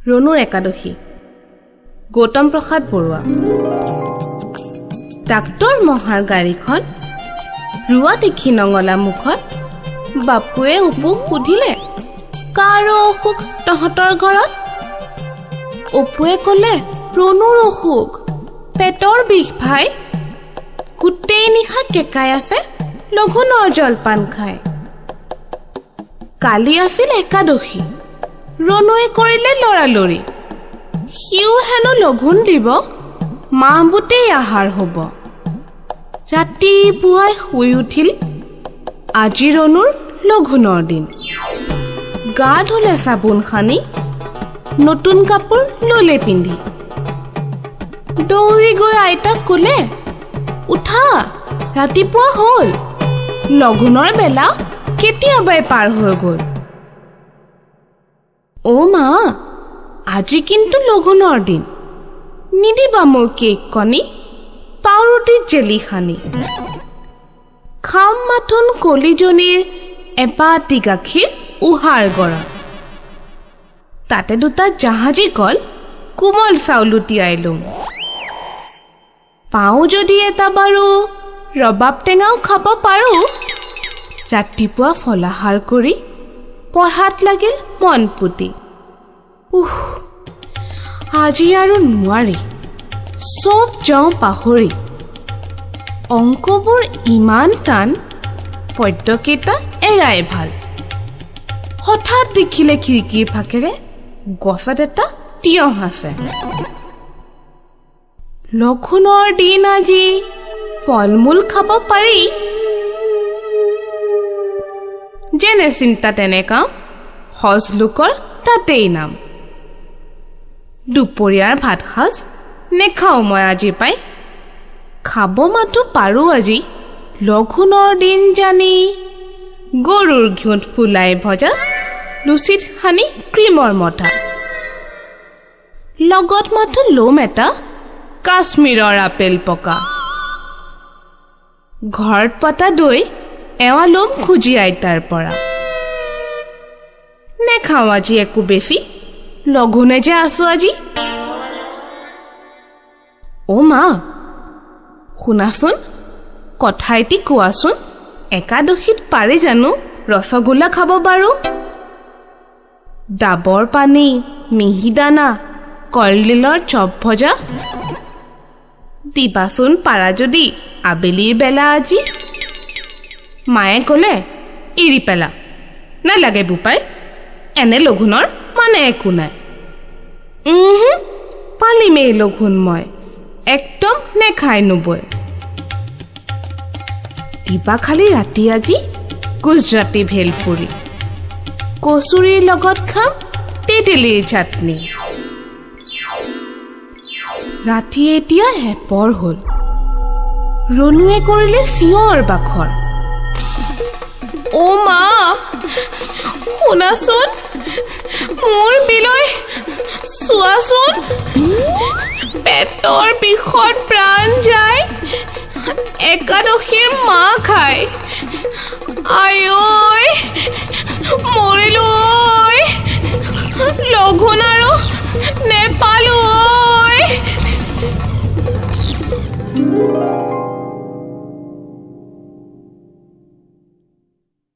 ৰণুৰ একাদশী, গৌতম প্ৰসাদ Barua. Doctor মহাৰ গাড়ীখন ৰোৱা দেখি নঙলা মুখত বাপুৱে অপুক সুধিলে, "কাৰ অসুখ তহঁতৰ ঘৰত?" অপুৱে ক'লে, "ৰণুৰ অসুখ, পেটৰ বিষ ভাই। গোটেই নিশা কেঁকাই আছে লঘোণৰ জলপান খাই।" কালি আছিল একাদশী, ৰণুৱে কৰিলে লৰালৰি। সিও হেনো লঘোণ দিব, মাহবোতেই আহাৰ হ'ব। ৰাতিপুৱাই শুই উঠিল, আজি ৰণুৰ লঘোণৰ দিন। গা ধুলে চাবোন সানি, নতুন কাপোৰ ললে পিন্ধি। দৌৰি গৈ আইতাক ক'লে, "উঠা, ৰাতিপুৱা হ'ল, লঘোণৰ বেলা কেতিয়াবাই পাৰ হৈ গ'ল। অ' মা, আজি কিন্তু লঘোণৰ দিন, নিদিবা মোৰ কেক, কণী, পাউৰুটিত জেলি সানি। খাম মাথোন কলিজনীৰ এবাটি গাখীৰ উহাৰ গৰম, তাতে দুটা জাহাজী কল, কোমল চাউলো তিয়াই ল'ম। পাওঁ যদি এটা বাৰু ৰবাব টেঙাও খাব পাৰোঁ।" ৰাতিপুৱা ফলাহাৰ কৰি পঢ়াত লাগিল মন পুতি। উহ, আজি আৰু নোৱাৰি, চব যাওঁ পাহৰি। অংকবোৰ ইমান টান, পদ্যকেইটা এৰাই ভাল। হঠাৎ দেখিলে খিৰিকীৰ ফাঁকেৰে গছত এটা তিয়হ আছে। লঘোণৰ দিন আজি, ফল মূল খাব পাৰি। যেনে চিন্তা তেনে কাম, সজ লোকৰ তাতেই নাম। দুপৰীয়াৰ ভাত সাজ নেখাওঁ মই আজি পাই, খাব মাথো পাৰোঁ আজি লঘোণৰ দিন জানি গৰুৰ ঘিউত ফুলাই ভজা লুচিত সানি ক্ৰীমৰ মঠা। লগত মাথো ল'ম এটা কাশ্মীৰৰ আপেল পকা। ঘৰত পতা দৈ এৱা ল'ম খুজি আইতাৰ পৰা। নেখাওঁ আজি একো বেছি, লঘোণে যে আছো আজি। অ' মা, শুনাচোন, কথা এটি কোৱাচোন, একাদশীত পাৰি জানো ৰসগোল্লা খাব বাৰু? ডাবৰ পানী, মিহিদানা, কলডিলৰ চপ ভজা দিবাচোন পাৰা যদি আবেলিৰ বেলা আজি। মায়ে ক'লে, "এৰি পেলা, নালাগে বোপাই, এনে লঘোণৰ মানে একো নাই।" উমহু, পালিমেই লঘোণ মই, একদম নেখাই নবৈ। দিবা খালি ৰাতি আজি গুজৰাটী ভেলপুৰি, কচুৰিৰ লগত খাম তেতেলীৰ চাটনি। ৰাতি এতিয়া এপৰ হ'ল। ৰণুৱে কৰিলে চিঞৰ বাখৰ, "অ' মা, শুনাচোন, মোৰ বিলৈ চোৱাচোন, পেটৰ বিষত প্ৰাণ যায়, একাদশীৰ মাহ খায়। আঐ।"